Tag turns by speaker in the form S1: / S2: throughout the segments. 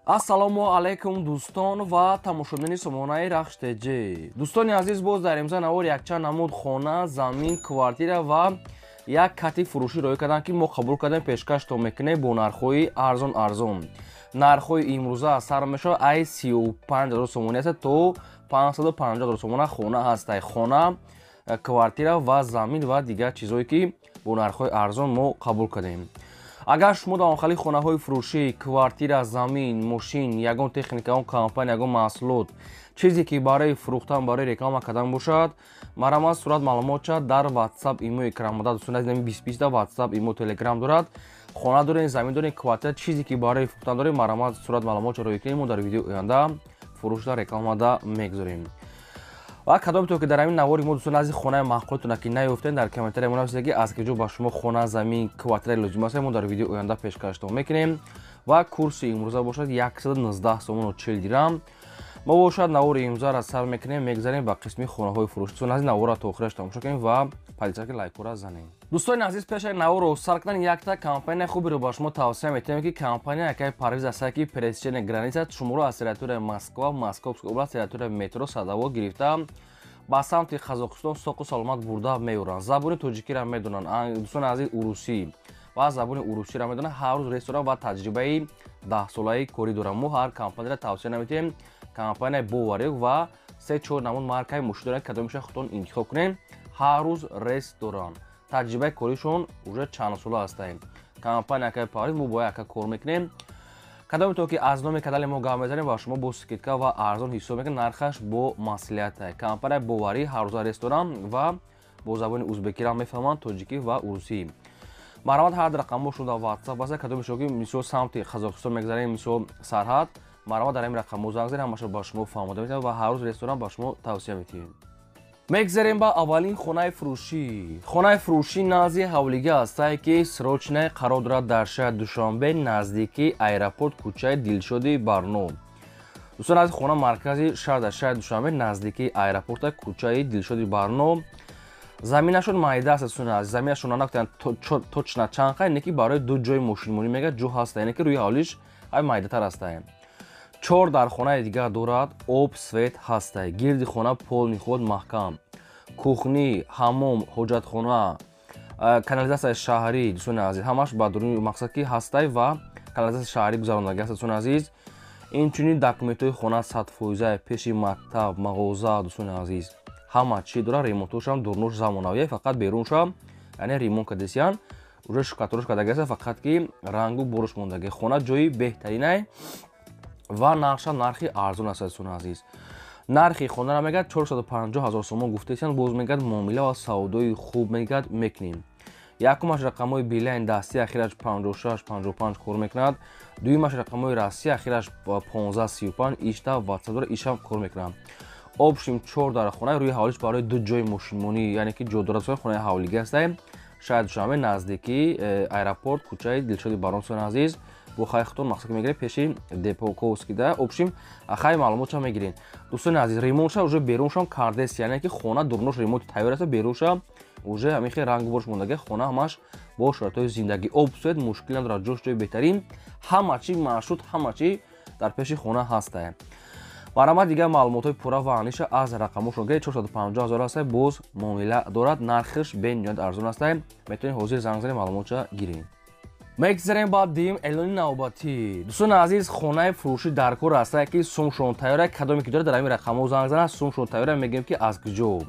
S1: Ассалому алайкум, дӯстон ва тамошобинони сомонаи Рахш ТЖ. Дӯстони азиз, боз дар имза навор якчанд намуд хона, замин, квартира ва як кати фурӯшӣ роӣ карданд, ки мо қабул кардем, пешкаштон мекунем бо нархҳои арзон арзон. Нархҳои имрӯза сар мешавад ай 35 ҳазор сомонӣ аст то 550 ҳазор сомона хона ҳастай. Хона, квартира ва замин ва дигар чизҳое, ки бо нархҳои арзон мо қабул кардем. Агар шумо дар онхали хонаҳои фурӯшӣ, квартира, замин, мошин, ягон техника, ягон компания, ягон маҳсулот, чизе ки барои фурӯхтан, барои реклама кардан бошад, марҳамат, сурат маълумотча дар WhatsApp, имо экранмода. Дӯстони азиз, 2020 WhatsApp, имо, Telegram дорад. Хона дорем, замин дорем, квартира, чизе ки барои фурӯхтан дорем, марҳамат, сурат маълумотча роӣ кунем, мо дар видеои оянда фурӯшда, рекламада мегузорем. Ва кадомето ки дар ҳамин навори мо, дӯстони азиз, хонаи маъқултона ки наёфтем, дар комментария мо нависед, ки аз киҷо ба шумо хона, замин, квартира лозим аст, мо дар видеои оянда пешкаштон мекунем. Ва курси имрӯза бошад 119 сомону 40 дирам. Мо бошад навори имрӯзаро сар мекунем, мегзарем ба қисми хонаҳои фурӯшӣ. Дӯстони азиз, наворро то охираш тамошо кунем ва подписка, лайкҳоро занем. Дӯстони азиз, пеш аз наворро сар кардан якта компания хуберо ба шумо тавсия метиҳем, ки компания якай Парвиз аст, ки пересечение граница шуморо аз территорияи Москва, Московская область, территорияи метро Садовод гирифта, ба самти Қазоқистон соқу саломат бурда меоранд. Забони тоҷикиро медонанд, дӯстони азиз, урусӣ ва забони урусиро медонанд. Ҳар рӯз ресторан ва таҷрибаи 10-солаи корӣ доранд. Мо ҳар компанияро тавсия наметиҳем, компанияи боварӣ ва се чор намуд маркаи мошин доранд, кадомеша худтон интихоб кунем. Ҳар рӯз рейс доранд, таҷрибаи коришон уже чандсола ҳастанд. Компания акаи Парвиз, мо бо ака кор мекунем. Кадомето ки аз номи канали мо гап мезанем, ва шумо бо скидка ва арзон ҳисоб мекунед, нархаш бо маслиҳата. Компания боварӣ, ҳаррӯза рейс дорам ва бо забони узбекиро мефаҳманд, тоҷикӣ ва урусӣ. Марҳамат, ҳар рақамҳошон дар WhatsApp аст. Кадомешо ки, мисол, самти Қазоқистон мегзарем, мисол, сарҳад, марҳамат, дар ҳамин рақамҳо занг занед, ҳамаашро ба шумо фаҳмода метавонад ва ҳар рӯз ресторан ба шумо тавсия метиҳем. Мегзарем ба аввалин хонаи фурӯшӣ. Хонаи фурӯшӣ назди ҳавлига ҳастае, ки срочное қарор дорад дар шаҳри Душанбе, наздикии аэропорт, кӯчаи Дилшоди Барно. Дӯстон азиз, хона маркази шаҳр, дар шаҳри Душанбе, наздикии аэропорта, кӯчаи Дилшоди Барно. Заминашон майда аст, дӯстони азиз, заминашон нанакутанд точно чанд қай, не ки барои ду ҷои мошинмонӣ мегӯяд ҷо ҳаста, яъне ки рӯи ҳавлиш ай майдатар ҳастае. Чор дар хонаи дигар дорад, об, свет ҳастай, гирди хона полный ход маҳкам, кухня, ҳаммом, ҳоҷатхона, канализатсияи шаҳрӣ, дӯстони азиз, ҳамаш ба дуруни мақсад ки ҳастай ва канализатсияи шаҳрӣ гузарондагӣ аст, дӯстони азиз. Инчунин документҳои хона 100%, пеши мактаб, мағоза, дӯстони азиз, ҳама чӣ дорад. Ремонтошам дурнош замонавия, фақат беруншам яъне ремонт кардесиян, уже штукатурка кардагӣ аст, фақат ки рангу боруш мондагӣ. Хона ҷои беҳтаринай ва нархша нархи арзон аст, дӯстони азиз. Нархи хонаро мегӯяд 450 ҳазор сомон гуфтесиян, боз мегӯяд муомила ва савдои хуб мегӯяд мекунем. Якумаш рақамҳои Билайн дастӣ, ахираш 56 55 кор мекунад. Дуюмаш рақамҳои Россия, ахираш 15 35, ишта WhatsApp дора, ишам кор мекунад. Общем, чор дар хона, рӯи ҳавлиш барои ду ҷои мошинмонӣ, яъне ки ҷо дорад. Хонаи ҳавлигӣ ҳастай, шаҳри Душанбе, наздикии аэропорт, кӯчаи Дилшоди Барон. Дӯстони азиз, бо хайхтон мақсад мегирем пеши Деповский да. Общем, хай маълумотша мегирем, дӯстони азиз. Ремонтша уже беруншам кардес, яъне ки хона дурнош ремонти тайёр аст, берунша уже ҳамин хел рангу борш мондагӣ. Хона ҳамаш бо шароитҳои зиндагӣ, об, свет мушкил надорад, ҷош ҷои беҳтарин, ҳама чи маршрут, ҳама чи дар пеши хона ҳастае. Марҳамат, дигар маълумотҳои пурра ва аниша аз рақамҳошон гиред. 450 ҳазор ҳастай, боз муомила дорад, нархиш бениҳоят арзон ҳастай. Метавонед ҳозир занг занед, маълумотша гиред. Мегзарем ба дуюм эълони навбатӣ. Дӯстони азиз, хонаи фурӯшӣ дар кор ҳастае, ки сумшон тайёра. Кадоме ки дорад, дар ҳамин рақамҳо занг занад, сумшон тайёра. Мегӯем, ки аз куҷо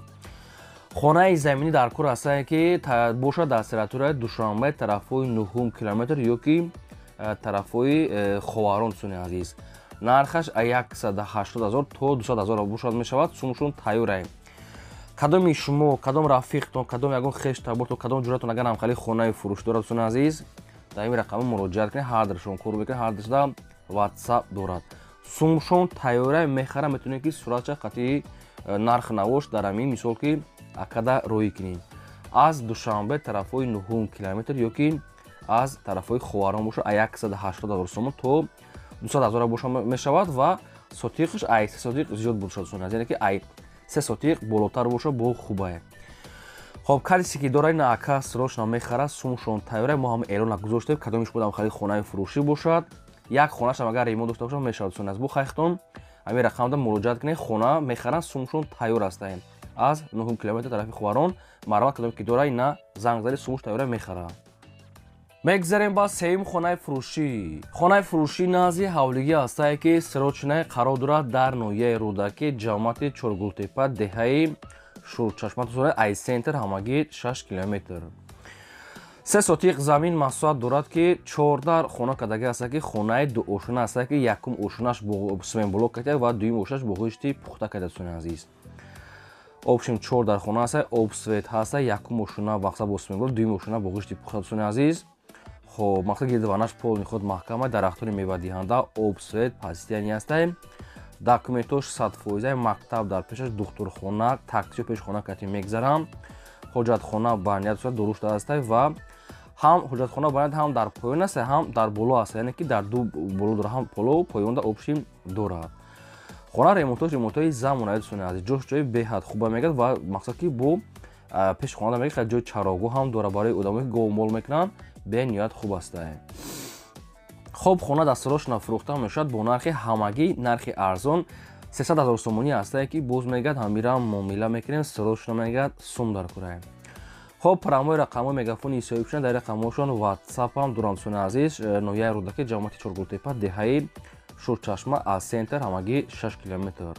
S1: хонаи заминӣ дар кор ҳастае, ки бошад дар территорияи Душанбе, тарафҳои нуҳум километр ё ки тарафҳои Ховарон. Дӯстони азиз, нархаш 180 ҳазор то 200 ҳазор бошад мешавад, сумшон тайёрае. Кадоми шумо, кадом рафиқтон, кадом ягон хеш табортон, кадом ҷуратон агар ҳамхали хонаи фурӯшӣ дорад, дӯстони азиз, дар ин рақамҳо муроҷиат кунед. Ҳардрашон кор мекунед, ҳардрашда WhatsApp дорад. Сумшон тайёра, мехара, метавонед ки суратча қатъи нарх навош дар ҳамин мисол ки акада роӣ кунед. Аз Душанбе, тарафҳои нуҳум километр ё ки аз тарафҳои Ховарон бошад, 180 ҳазор сомон то 200 ҳазор боша мешавад ва сотиқш ай се сотиқ зиёд бошад, дӯстони азиз, яъне ки ай се сотиқ болотар боша бо хубае. Хоб, касе ки дорад, ина ака срочно мехарад, сумшон тайёра. Мо ҳам эълона гузоштем. Кадомиш будам хари хонаи фурӯшӣ бошад. Як хонашам агар ремонт дошта бошад, мешавад, дӯстони азиз. Бу хайхтон ҳамин рақамда муроҷиат кунед, хона мехаранд, сумшон тайёр ҳастанд. Аз 9 километр тарафи Хуварон марҳамат, кадоме ки дора, ина занг зани, сумуш тайёра, мехарад. Мегзарем ба сеюм хонаи фурӯшӣ. Хонаи фурӯшӣ назди ҳавлигӣ ҳастае, ки срочно қарор дорад дар ноҳияи Рӯдакӣ, ҷамоати Чоргултепа, деҳаи Шурчашма, ай центр ҳамагӣ 6 километр. 3 сотиқ замин масоҳат дорад, ки 14 хона кардагӣ ҳастад, ки хонаи дуошона ҳастад, ки якум ошонаш цементблок кардия ва дуюм ошонаш бо ғишти пухта карда, дӯстони азиз. Общем, чор дар хона ҳаста, об, свет ҳаста. Якум ошона мақсад бо цементблок, дуюм ошона бо ғишти пухта, дӯстони азиз. Хоб, мақсад гирдванаш полный худ маҳкама, дарахтони мевадиҳанда, об, свет постоянный ҳастаем. Документош 100%, мактаб дар пешаш, духтурхона, таксио пеш хона кати мегзарам, ҳоҷатхона баният дурушта ҳастай ва ҳам ҳоҷатхона баният ҳам дар поён аст, ҳам дар боло аст, яъне ки дар ду боло дорад, ҳам боло поёнда общем дорад. Хона ремонтош ремонтҳои замонави, дӯстони азиз, ҷош ҷои беҳад хуба мегӯяд ва мақсад ки бо пеши хона мегӯяд, ҷои чарогоҳ ҳам дорад барои одамое ки говмол мекунанд, бениҳоят хуб астае. Хоб, хона дастсрочно фурӯхта мешавад бо нархи ҳамагӣ нархи арзон 300 ҳазор сомонӣ ҳастае, ки боз мегӯяд, ҳамира муомила мекунем, срочно мегӯяд, сум дар кураем. Хоб, прямой рақамҳои мегафони соҳибшуда, дар рақамҳошон ватсапам дорам, дӯстони азиз. Ноҳияи Рӯдакӣ, ҷамоати Чоргултепа, деҳаи Шурчашма, аз центр ҳамагӣ 6 километр.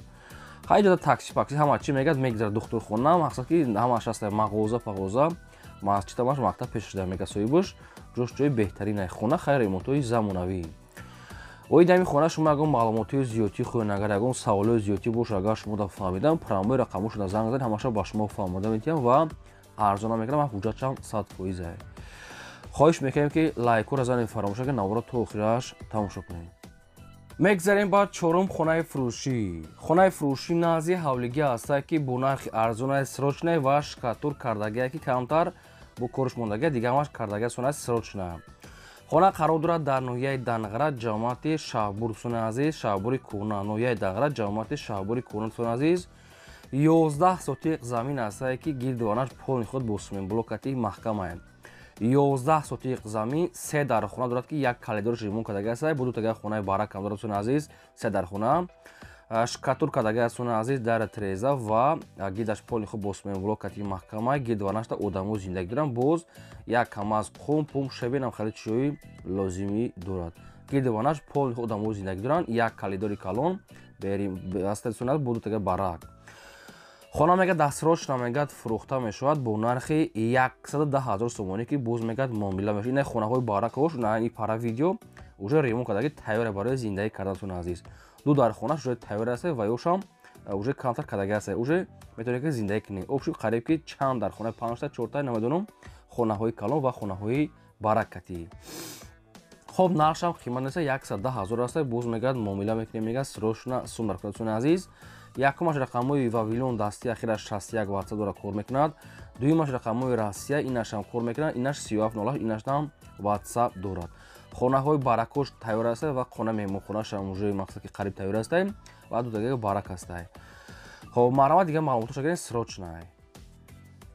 S1: Хай, ҷода такси пакси ҳама чӣ мегӯяд мегзарад, духтурхона, мақсад ки ҳамааш ҳаста, мағоза пағоза, масҷидамаш, мактаб пеш шуда мега соҳибаш. Ҷош ҷои беҳтаринай, хона хайр, ремонтҳои замонавӣ. Оид ҳамин хона шумо ягон маълумотҳои зиёдтӣ хоҳед, агар ягон саволҳои зиёдтӣ бошад, агар шумо да фаҳмидам, прямой рақамҳошона занг занед, ҳамаша ба шумо фаҳмода метиҳам ва арзона мекунам, ва ҳуҷҷатшам 100%. Хоҳиш мекунем, ки лайкҳоро занед, фаромӯш накунед, наворо то охираш тамошо кунед. Мегзарем ба чорум хонаи фурӯшӣ. Хонаи фурӯшӣ назди ҳавлигӣ ҳастае, ки бо нархи арзонаи срочно ва штукатур кардагие, ки камтар бо корш мондагия, дига ҳамаш кардагия сонаи срочно. Хона қарор дорад дар ноҳияи Данғара, ҷамоати Шаҳбур, дӯстони азиз, Шаҳбури Кӯҳна, ноҳияи Данғара, ҷамоати Шаҳбури Кӯҳна, дӯстони азиз. 11 сотиқ замин ҳастае, ки гирдуванаш полный худ бо цементблокати маҳкамае. 11 сотиқ замин, се дархона дорад, ки як коридорш ремонт кардаги ҳастае, бо дутага хонаи баракам дорад, дӯстони азиз. Се дархона штукатур кардаги аст, дӯстони азиз, дар треза ва гирдаш полный худ бо цементблокати маҳкама, гирдуванашда одамо зиндагӣ доранд. Боз як камаз қум пум шебенам хеле чизҳои лозимӣ дорад. Гирдуванаш полный худ одамо зиндагӣ доранд, як коридори калон ҳаста, дӯстони азиз, бо дутага барак. Хона мегӯяд дастсрочно мегӯяд фурӯхта мешавад бо нархи 110 ҳазор сомонӣ, ки боз мегӯяд муомила мешавад. Ина хонаҳои баракош, на ин пара видео уже ремонт кардаги, тайёре барои зиндагӣ карданатон, азиз. Ду дар хонаш уже тайёр аст ва ёшам уже камтар кардаги аст, уже метавонед ки зиндагӣ кунед. Общем, қариб ки чанд дар хона, панҷта, чорта, намедонам, хонаҳои калон ва хонаҳои баракатӣ. Хоб, нархшам қимат нест, 110 ҳазор аст, боз мегӯяд муомила мекунем, мегӯяд срочно сум дар кунад, азиз. Якумаш рақамҳои Вавилон дасти ахираш 61 ватсап дора, кор мекунад. Дуюмаш рақамҳои Россия, инашам кор мекунад, инаш 3708, инашам ватсап дорад. Хонаҳои баракош тайёр аст ва хона меҳмонхонашам уже мақсад ки қариб тайёр аст ва дутагаи барак ҳастай. Хоб, марҳамат, дигар маълумотош агар срочно.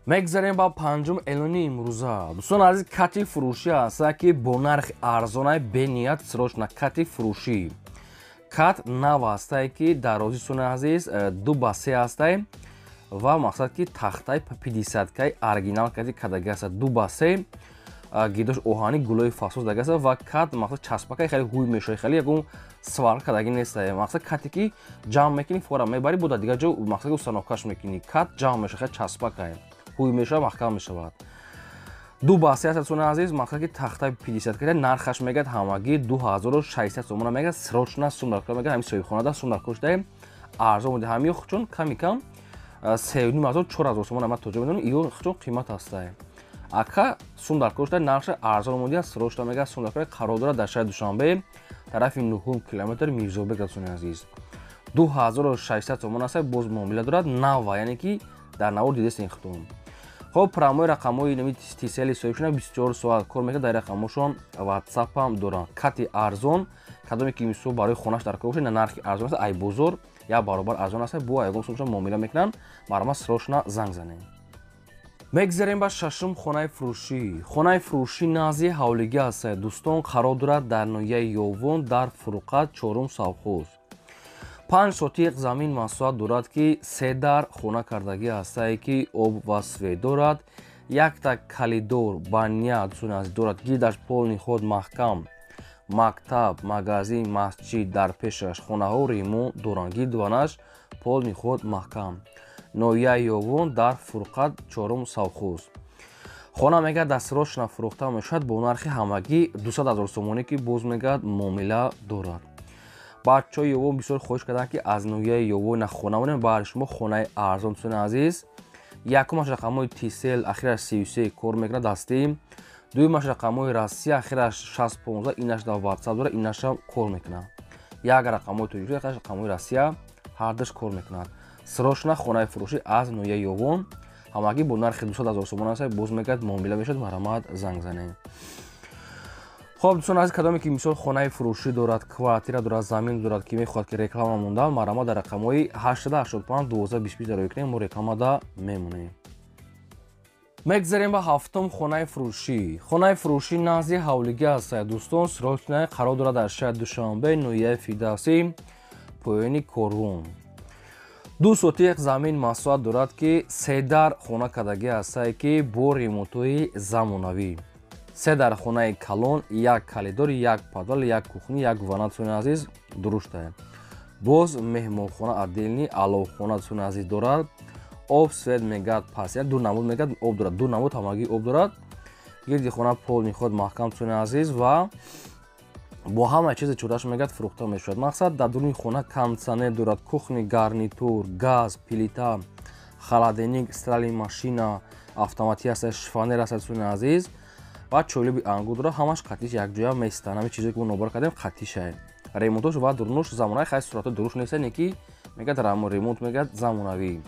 S1: Мегзарем ба панҷум эълони имрӯза, дӯстони азиз. Кати фурӯшӣ ҳаста, ки бо нархи арзонаи бениҳоят срочно. Кати фурӯшӣ, кат нав ҳастае, ки дарози, дӯстони азиз, 2 ба 3 ҳастае ва мақсад ки тахтаи пятидесяткаи оригинал кати кадаги аста, 2 ба 3, гидош оҳани, гулои фасос даги аста ва кат мақсад часпакаи хеле ҳуй мешавад, хеле ягон сварка кадаги нестае. Мақсад кате ки ҷамъ мекунӣ, фора мебарӣ, бо дар дигар ҷо мақсад установкаш мекунӣ, кат ҷамъ мешавад, хеле часпакае, ҳуй мешавад, маҳкам мешавад. 2 ба 3 аст, дӯстони азиз, мақсад ки тахтаи 50 ката, нархаш мегӯяд ҳамагӣ 2600 сомона мегӯяд, срочно сум дар кор мегӯяд. Ҳамин соҳибхонада сум дар кор шудаем, арзон буди. Ҳамин чун ками кам 3500, 4000 сомона ман то ҷо медонам, иё чун қимат ҳастае. Ака сум дар кор шуда, нархша арзон монди, срочно мегӯяд, сум дар кор. Қарор дорад дар шаҳри Душанбе, тарафи нуҳум километр, Мирзобек, дӯстони азиз. 2600 сомон аст, боз муомила дорад. Нава, яъне ки дар навор дидестен худтон. Хоб, прямой рақамҳои нами тисели соҳибшона 24 соат кор мекунад, дар рақамҳошон ватсапам доранд. Кати арзон, кадоме ки мисол барои хонаш дар кор бошад, на нархи арзон аст, ай бозор як баробар арзон аст, бо ягон сумшон муомила мекунанд. Марҳамат, срочно занг занед. Мегзарем ба шашум хонаи фурӯшӣ. Хонаи фурӯшӣ назди ҳавлигӣ ҳаст, дӯстон, қарор дорад дар ноҳияи Ёвон, дар Фурқат, чорум совхоз. 5 сотиқ замин масоҳат дорад, ки се дар хона кардагӣ ҳастае, ки об ва свет дорад, якта калидор баня, дӯстони азиз, дорад, гирдаш полный ход маҳкам, мактаб, магазин, масҷид дар пешаш, хонаҳо ремонт доранд, гирдуванаш полный ход маҳкам. Ноҳияи Ёвон, дар Фурқат, чорум совхоз. Хона мегӯяд дастрочно фурӯхта мешавад бо нархи ҳамагӣ 200 000 сомонӣ, ки боз мегӯяд муомила дорад. Бачаҳои Ёвон бисёр хоҳиш карданд, ки аз ноҳияи Ёвон на хона монем, баҳри шумо хонаи арзон, дӯстони азиз. Якумаш рақамҳои Тисел, ахираш 33 кор мекунад дастӣ, дуюмаш рақамҳои Россия, ахираш 615, инаш дар Ватсап дорад, инашам кор мекунад. Як рақамҳои Тоҷикистон, якаш рақамҳои Россия, ҳардуш кор мекунад. Срочно хонаи фурӯшӣ аз ноҳияи Ёвон ҳамагӣ бо нархи 200 000 сомон аст, боз мегӯяд муомила мешавад, марҳамат занг занед. Хоб, дӯстон азиз, кадоме ки мисол хонаи фурӯшӣ дорад, квартира дорад, замин дорад, ки мехоҳад ки реклама монда, марҳамат дар рақамҳои 885 12 25 дароӣ кунем, мо рекламада мемонем. Мегзарем ба ҳафтум хонаи фурӯшӣ. Хонаи фурӯшӣ назди ҳавлигӣ ҳаст, дӯстон, срочно қарор дорад дар шаҳри Душанбе, ноҳияи Фирдавсӣ, поёни Корвон. 2 сотиқ замин масоҳат дорад, ки се дар хона кардагӣ ҳастае, ки бо ремонтҳои замонавӣ. Се дар хонаи калон, як калидор, як подвал, як кухня, як ванна, дӯстони азиз, дуруштае. Боз меҳмонхона отдельный, аловхона, дӯстони азиз, дорад. Об, свет мегӯяд пас, ду намуд мегӯяд об дорад, ду намуд ҳамагӣ об дорад. Гирди хона полный ход маҳкам, дӯстони азиз, ва бо ҳама чизе чораш мегӯяд фурӯхта мешавад. Мақсад, дар дуруни хона кондитсионер дорад, кухни гарнитур, газ, плита, холодильник, стиральный машина, автоматӣ аст, шифоньер аст, дӯстони азиз, ва чойлуби ангур дорад, ҳамаш қатиш якҷоя местанд. Ҳамин чизе ки мо номбар кардем қатишае. Ремонтош ва дурунош замонавӣ, хай сурато дуруст нест, не ки мегӯяд ремонт мегӯяд замонавӣ.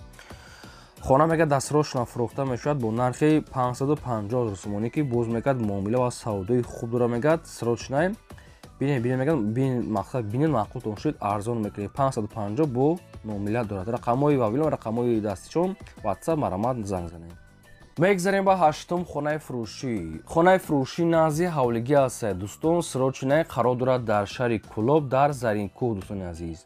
S1: Хона мегӯяд дастрочно фурӯхта мешавад бо нархи 550 000 сомонӣ, ки боз мегӯяд муомила ва савдои хуб дорад, мегӯяд срочно. Бинед, бинед, мегӯяд, бин, мақсад бинед, маъқултон шуд, арзон мекунед. 550 бо муомила дорад. Рақамҳои вавилон, рақамҳои дастичон, WhatsApp, марҳамат занг занед. Мегзарем ба ҳаштум хонаи фурӯшӣ. Хонаи фурӯшӣ назди ҳавлигӣ ҳаст, дӯстон, срочно қарор дорад дар шаҳри Кӯлоб, дар Заринкӯҳ, дӯстони азиз.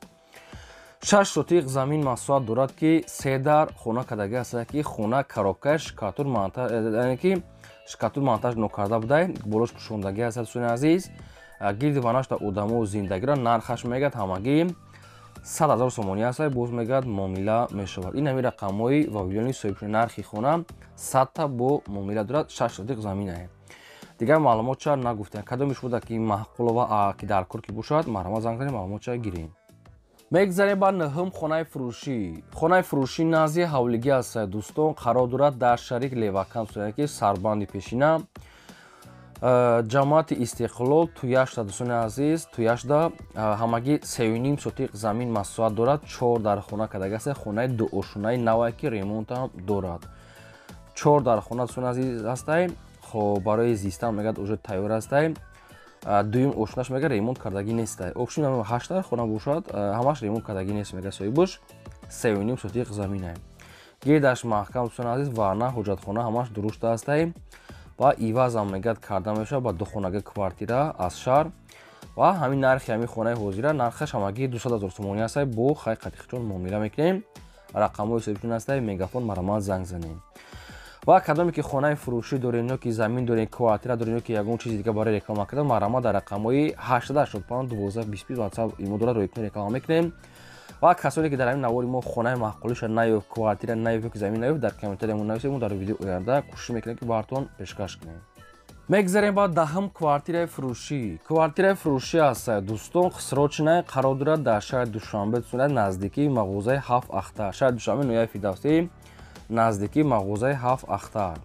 S1: 6 сотиқ замин масоҳат дорад, ки се дар хона кардагӣ ҳаст, ки хона коробкаи штукатур монтаж, яъне ки штукатур монтаж нокарда будай, болош пӯшондагӣ ҳаст, дӯстони азиз. Гирди ванашта одамо зиндагиро, нархаш мегӯяд ҳамагӣ 100 000 сомонӣ аст, боз мегӯяд муомила мешавад. Ин ҳамин рақамҳои вавилони соҳибшуда, нархи хона 100-та бо муомила дорад, 6 сотиқ заминае. Дигар маълумот ча нагуфтем. Кадомиш буда ки маъқулова, ки дар кор ки бошад, марҳамат занг занед, маълумотча гирем. Мегзарем ба нӯҳум хонаи фурӯшӣ. Хонаи фурӯшӣ назди ҳавлигӣ аст, дӯстон, қарор дорад дар шаҳри Левакант, ки сарбанди пешина, ҷамоати Истиқлол, туяшта, дӯстони азиз, туяшда ҳамагӣ 3,5 сотиқ замин масоҳат дорад, чор дар хона кардагӣ аст, хонаи дуошонаи навае, ки ремонтам дорад. Чор дар хона, дӯстони азиз, ҳастай. Хоб, барои зистан мегӯяд уже тайёр ҳастай. Дуюм ошонаш мегӯяд ремонт кардагӣ нестай. Общем, ҳашт дар хона бошад, ҳамаш ремонт кардагӣ нест, мегӯяд соҳибаш. 3,5 сотиқ заминае. Гирдаш маҳкам, дӯстони азиз, варна, ҳоҷатхона ҳамаш дурушта ҳастай ва ивазам мегӯяд карда мешавад ба духонага квартира аз шаҳр. Ва ҳамин нархи ҳамин хонаи ҳозира, нархаш ҳамагӣ 200 000 сомонӣ ҳастай, бо хай қатиқчон муомила мекунем. Рақамҳои соҳибшон ҳастай, Мегафон, марҳамат занг занем. Ва кадоме ки хонаи фурӯшӣ дорем, ё ки замин дорем, квартира дорем, ё ки ягон чизи дига барои реклама кардан, марҳамат дар рақамҳои 885 12 25 WhatsApp имо дорад, рӯй кунем, реклама мекунем. Ва касоне ки дар ҳамин навори мо хонаи маъқулиша наёфт, квартира наёфт ё ки замин наёфт, дар комментария мо нависед, мо дар видео оянда кӯшиш мекунем, ки бартон пешкаш кунем. Мегзарем ба даҳум квартираи фурӯшӣ. Квартираи фурӯшӣ аст, дӯстон, срочно қарор дорад дар шаҳри Душанбе, наздикии мағозаи ҳафт ахтар. Шаҳри Душанбе, ноҳияи Фирдавсӣ, наздикии мағозаи ҳафт ахтар.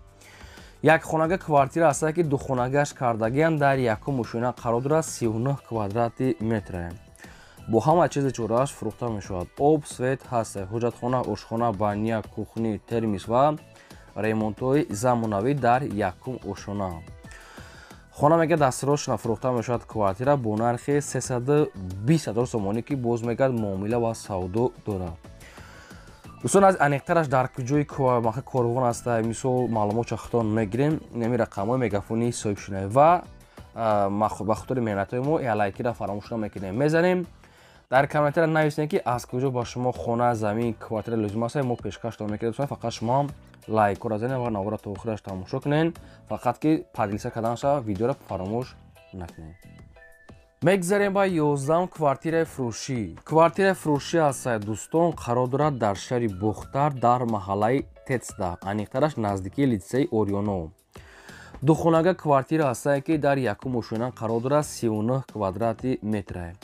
S1: Як хонага квартира аст, ки духонагаш кардагиам, дар якум ошёна қарор дорад, 39 квадрати метре. Бо ҳама чизи чорааш фурӯхта мешавад. Об, свет ҳаст, ҳоҷатхона, ошхона, баня, кухня, термис ва ремонтҳои замонавӣ дар якум ошёна. Хона мегӯяд дастрочно фурӯхта мешавад квартира бо нархи 320 000 сомонӣ, ки боз мегӯяд муомила ва савдо дорад. Дӯстон аз аниқтараш дар куҷои маха корвон аст, мисол маълумотша худтон мегирем, нами рақамҳои мегафони соҳиб шунавед ва ба хотири меҳнатҳои мо лайкира фаромӯш намекунем, мезанем. Дар комментария нависем, ки аз куҷо ба шумо хона, замин, квартира лозим аст, мо пешкаштон мекунем. Фақат шумо ҳам лайкҳоро занед ва навора то охираш тамошо кунед, фақат ки поделиться карданша видеоро фаромӯш накунед. Мегзарем ба 11-м квартираи фурӯшӣ. Квартираи фурӯшӣ аст, дӯстон, қарор дорад дар шаҳри Бохтар, дар маҳаллаи Тецда, аниқтараш наздикии литсеи Ориёно. Духонага квартира ҳастае, ки дар якум ошёна қарор дорад, 39 квадрати метрае.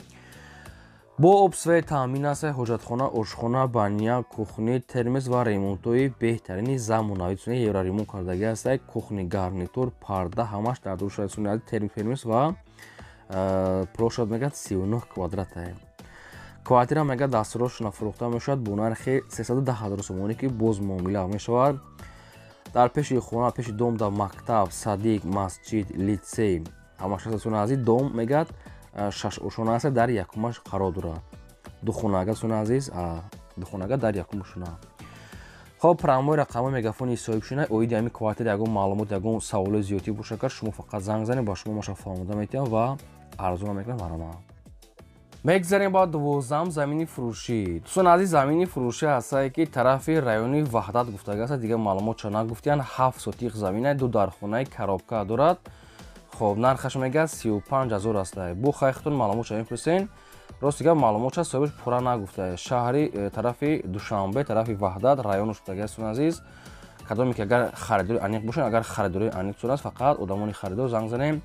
S1: Бо об, свет таъмин аст, ҳоҷатхона, ошхона, баня, кухни, термос ва ремонтҳои беҳтарини замонавӣ, евроремонт кардагӣ аст. Кухни, гарнитур, парда ҳамаш дар дур, термос ва площадь мегӯяд 39 квадратае. Квартира мегӯяд дастурошона фурӯхта мешавад бо нархи 310 ҳазор сомонӣ, ки боз муомила мешавад. Дар пеши хона, пеши дом да мактаб, садик, масҷид, литсей ҳамаш аст. Азиз, дом мегӯяд шаш ошона аст, дар якумаш қарор дорад. Духонага, дӯстони азиз, духонага дар якум ошона. Хоб, прямой рақамҳои мегафони соҳиб шуна. Оиди ҳамин квартира ягон маълумот, ягон саволои зиёдтӣ бошад, кар шумо фақат занг занед, ба шумо маша фаҳмода метиҳам ва арзона мекунам марама. Мегзарем ба 12-ам замини фурӯшӣ. Дӯстони азиз, замини фурӯшӣ ҳастае, ки тарафи райони Ваҳдат гуфтага аст, дигар маълумотша нагуфтиянд. 7 сотиқ замина, ду дархонаи коробка дорад. Хоб, нархаш мегӯяд 35 ҳазор аста. Бу хайхтон маълумотша мепурсен. Рости гап, маълумотша соҳибаш пурра нагуфта. Шаҳри тарафи Душанбе, тарафи Ваҳдат районаш гуфтага аст. Азиз, кадоме ки агар харидори аниқ бошанд, агар харидори аниқ аст, фақат одамони харидор занг занем,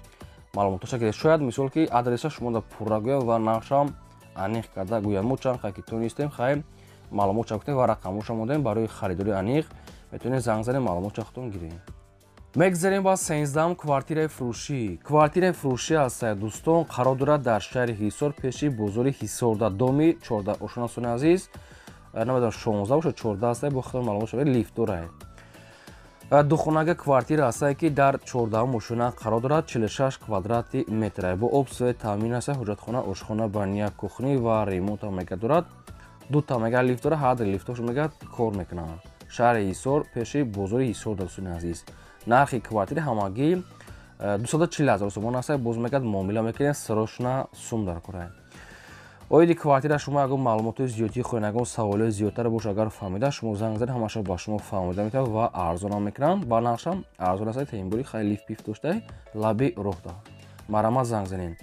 S1: маълумотоша гиред. Шояд, мисол, ки адреса шумо да пурра гӯяд ва нархшам аниқ карда гӯяд. Мо чанд хай ки тонистем, хай маълумотша гуфтем ва рақамоша мондем. Барои харидори аниқ метавонед занг занем, маълумотша худтон гиред. Мегзарем ба 13-ам квартираи фурӯшӣ. Квартираи фурӯшӣ аст, дӯстон, қарор дорад дар шаҳри Ҳисор, пеши бозори Ҳисорда, доми 14 ошона. Дӯстони азиз, намедонам, 16 бошад, 14 аст, бо худтон маълумот шавед. Лифт дорад. Духонага квартира ҳастае, ки дар 14-ум ошёна қарор дорад, 46 квадрати метр, бо об, свет таъмин аст, ҳоҷатхона, ошхона, баня, кухни ва ремонтам мега дорад. Дута мега лифт дорад, ҳар лифтош мега кор мекунанд. Шаҳри Ҳисор, пеши бозори Ҳисор. Дӯстони азиз, нархи квартира ҳамагӣ 240 ҳазор сомон аст, боз мегӯяд муомила мекунем, срочно сум дар кора. Оиди квартира шумо ягон маълумотҳои зиёдтӣ хоҳед, ягон саволҳои зиёдтар боша, агар фаҳмида, шумо занг занед, ҳамаша ба шумо фаҳмида метавад ва арзонам мекунам, ба нархшам арзон аст. Тембури хай лифт пиф дошта, лаби роҳда. Марама занг занед.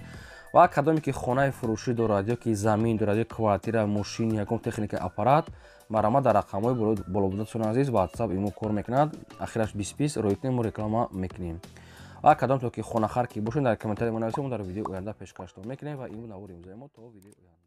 S1: Ва кадоме ки хонаи фурӯшӣ дорад ё ки замин дорад ё квартира, мошин, ягон техника, аппарат, марама дар рақамҳои боло буда, азиз, WhatsApp, имо кор мекунад, ахираш 20 20 рӯй кунем, мо реклама мекунем. Ва кадом то ки хонахар ки бошед, дар комментария мо нависед, мо дар видеои оянда пешкаштон мекунем. Ва ин буд навори имрӯзаи мо. То видеои оянда.